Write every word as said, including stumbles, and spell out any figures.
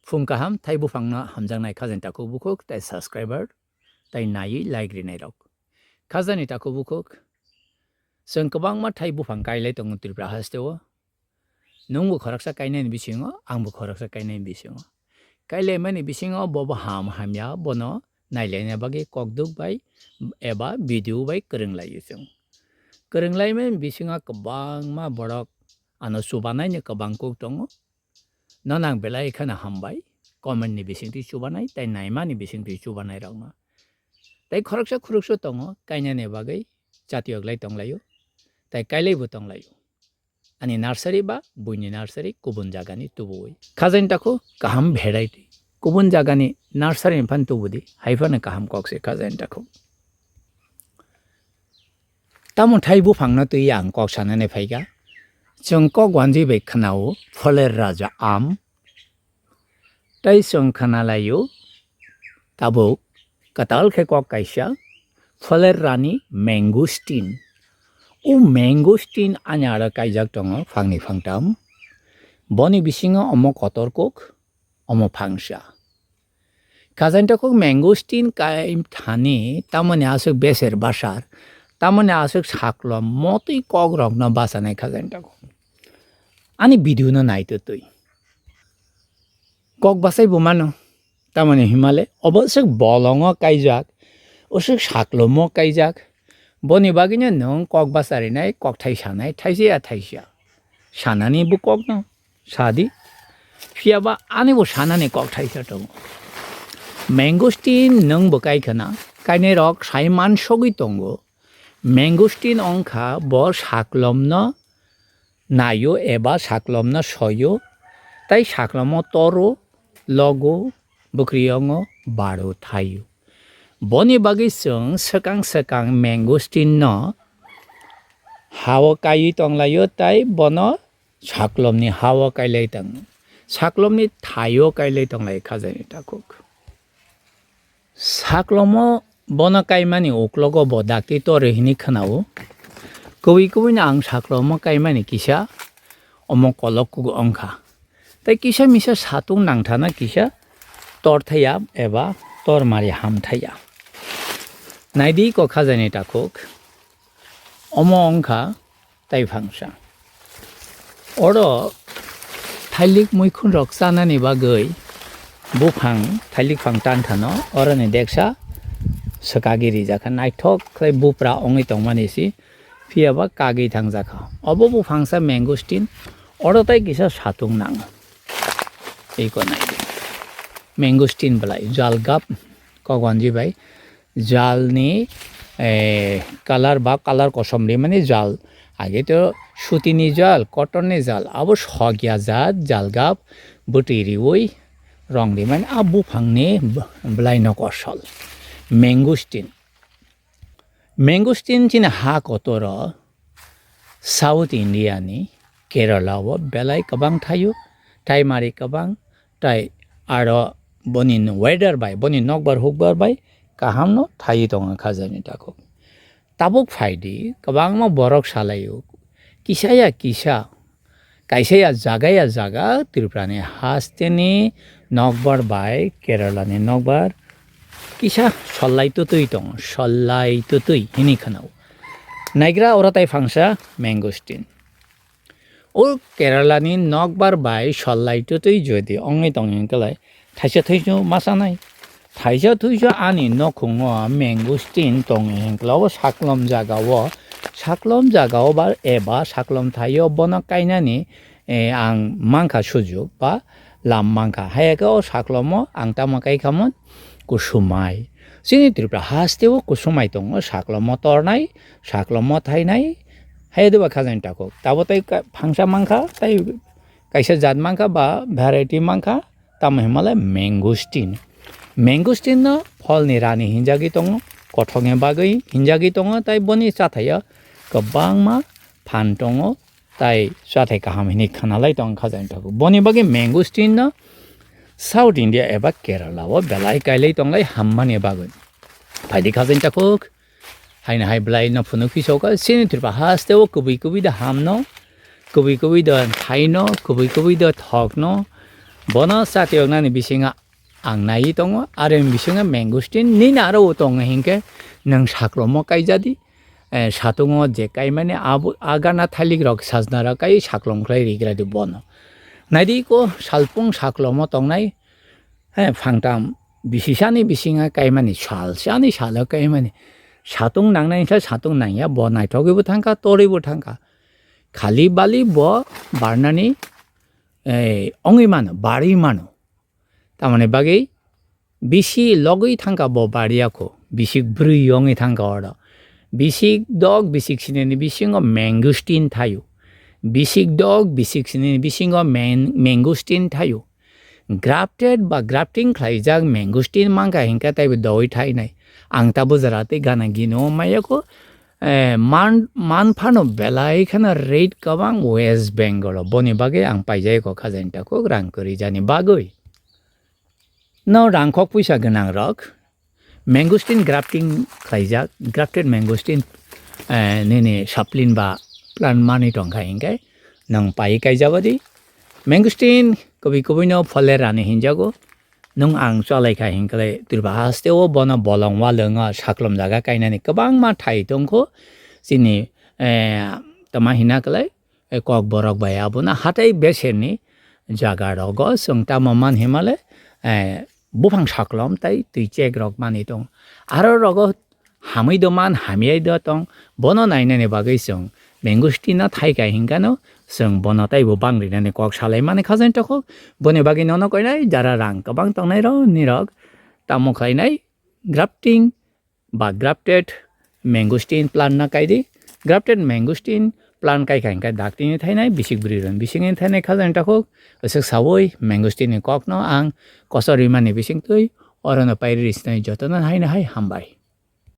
Phung kaham thai buphangno hamjaknai khajani takhuk bukhuk tei subscriber tei naiwi like rinairok. Khajani takhuk bukhuk, chwng kwbangma thai buphang kailai tongo Tripura hasteo. Nwngbo khoroksa kainani bisingo, angbo khoroksa kainani bisingo. Kailaimani bisingo bobo ham hamya, bono nailaina bagwi kokduk bai eba video bai kwrwnglaio chwng. Kwrwnglaimani bisingo kwbangma borok ano chubanaino kwbang kuk tongo. Nono ang belai kheno hambai, comment ni bisingtwi chubanai tei naimani bisingtwi chubanairokno. Tei khoroksa khoroksa tongo, kainani bagwi chatiyoklai tonglaio, tei kailaibo tonglaio. Ani nursery ba buini nursery kubun jagani tubuwi. Khajani takhuk kaham variety. Kubun jagani nursery ni phan tubudi, hai phano kaham kok se khajani takhuk. Tamo thai buphangno twi ang kok sanani phaikha. Chwng kok wanjwi bai khwnao pholer raja am. Tei chwng khwnalaio tabuk kwtal khe kok kaisa pholer rani mangosteen. O mangosteen ani aro kaijak tongo phangni phangtam. Boni bisingo omo kotor kuk, omo phangsa. Khajani takhuk mangosteen kai thani tamoni aswk beser basar, tamoni aswk saklom motwi kokrokno bachanai khajani takhuk. Ani video no naitotwi. Kok bachai bo mano. Tamoni himale obo swk bolongo kaijak, o swk saklomo kaijak. Boni bagwino nwng kok bacharinai, kok thai sanai, thaisa ya thaisa. Sanani bo kokno sadi. Phiyaba ani bo sanani kok thaisa tongo. Mangosteen nwng bo kai khna, kainai rok sai man sogwi tongo. Mangosteen wngkha bo saklomno naio eba saklomno soio, tei saklomo toro, logo, bwkriyongo baro thaio. Boni bagwi chwng swkang swkang mangosteen no hao kaiwi tonglaio, tei bono saklomni hao kailai tong, saklomni thaio kailai tonglai khajani takhuk. Saklomo bono kaimani uklogo bo dakti tor hini khwnao. Kubui kubui no ang saklomo kaimani kisa omo kolok kugo wngkha. Tei kisa misa satung nangthana kisa torthaya eba tormari hamthaya. Naidi ko khajani takhuk. Omo wngkha taiphangsa. Oro thailik muikhunrok chanani bagwi buphang, thailik phang tanthano oroni deksa swkagwi rijak kha. Naithok khlai bupra wngwi tongmani si, phiyaba kagwi thangjakha. Obo buphangsa mangosteen, oro tai kisa satung nango. Iko naidi. Mangosteen belai jal gap kokwanji bai. Jalni, eh, colour ba colour kosom rimani jal. Age to sutini jal, cotton ni jal, abo sogya jat jal gap bwtwi riwi rong rimani a buphangni b-, bwlai no kosol. Mangosteen. Mangosteen chini ha kotoro South India ni Kerala o belai kwbang thaio, taimari kwbang, tai aro boni weather bai, boni nokbar hukbar bai kaham no thaiwi tongo khajani takhuk. Tabuk phaidi kwbangma borok salaio, kisa ya kisa, kaisa ya jaga ya jaga Tripura ni haste ni nokbar bai Kerala ni nokbar kisa sollai twtwi tongo, sollai twtwi hini khwnao. Naigra oro tai phangsa mangosteen. O Kerala ni nokbar bai sollai twtwi jodi wngwi tongwi hwnkhe lai thaisa thaisa ma chanai. Thaisa thaisa ani nokhungo mangosteen tongwi hwnkhe lai o saklom jaga o, saklom jaga o ba eba saklom thaio bono kainani, eh, ang mankha sujuk ba lam mankha. Hayakhe o saklomo ang tamo kaikhamon kusumai. Chini Tripura haste o kusumai tongo, saklomo tornai, saklomo thainai. Hai de ba khajani takhuk. Tabo tai ka-, phangsa mankha, tai kaisa jat mankha ba variety mankha, tamo hinmale mangosteen. Mangosteen no pholni rani hinjagwi tongo, kothokni bagwi hinjagwi tongo, tai boni chathaya kwbangma phan tongo, tai chathai kaham hinwi khwnalai tong khajani takhuk. Boni bagwi mangosteen no South India eba Kerala o belai kailai tonglai hammani bagwi. Phaidi khajani takhuk. Haino hai belai no phunuk phisoka, chini Tripura haste o kubui kubui da ham no, kubui kubui da thai no, kubui kubui da thok no, Bono chati oknani bisingo ang naiwi tongo, aroni bisingo mangosteen nini aro o tongo hinkhe nwng saklomo kaijadi, eh, satungo je kaimani abo agana thailik rok sajna rok kai saklom khlai rigradi bono. Naidi ko salpung saklomo tongnai, eh, phangtam bisisani bisingo kaimani sal, sani salo kaimani satung nangnai khe satung nangya, bo naithogwibo thangkha, toribo thangkha. Khali bali bo barnani, eh, ongwi mano, barwi mano. Tamoni bagwi bisi logwi thangkha bo barya kho, bisik brwi wngwi thangkha oro. Bisik dok, bisik sinini bisingo mangosteen thaio. Bisik dok, bisik sinini bisingo man-, mangosteen thaio. Grafted ba grafting khlaijak mangosteen mankha hinkhe taibo dogwi thainai. Ang ta bujara tei gana gini o maya kho, eh, man, man phano belai kheno rate kwbang West Bengal o. Boni bagwi ang paijai kho khajaini takhuk rang kwrwi jani bagwi. No rangkhok puisa gwnang rok mangosteen grafting khlaijak, grafted mangosteen, eh, nini sapling ba plant mani tongkha hinkhe nwng pai kaijabadi. Mangosteen kubui kubui no pholer rani hinjago. Nwng ang chalaikha hinkhe twrwba haste o bono bolong walwngo saklom jaga kainani kwbangma thai tongkho. Chini, eh, tama hina kwlai, eh, kokborok bai abono hatai beserni jaga rogo chwng tamo man himale, eh, buphang saklom tai twi chek rok mani tong. Aro rogo hamwi do man, hamyai do tong, bono nainani bagwi chwng mangosteen no thaika hinkano chwng bono taibo bangrinani kok salaimani khajaini takhuk. Boni bagwi nono koinai jara rang kwbang tongnai rok nirok tamo khlainai grafting ba grafted mangosteen plant no kaidi. Grafted mangosteen plant kaikha hinkhe daktini thainai, bisik bwrwi rokni bisingni thainai khajaini takhuk. Aswk saui mangosteen ni kokno ang kochor rimani bisingtwi orono pairi risinai jotono haino hai hambai.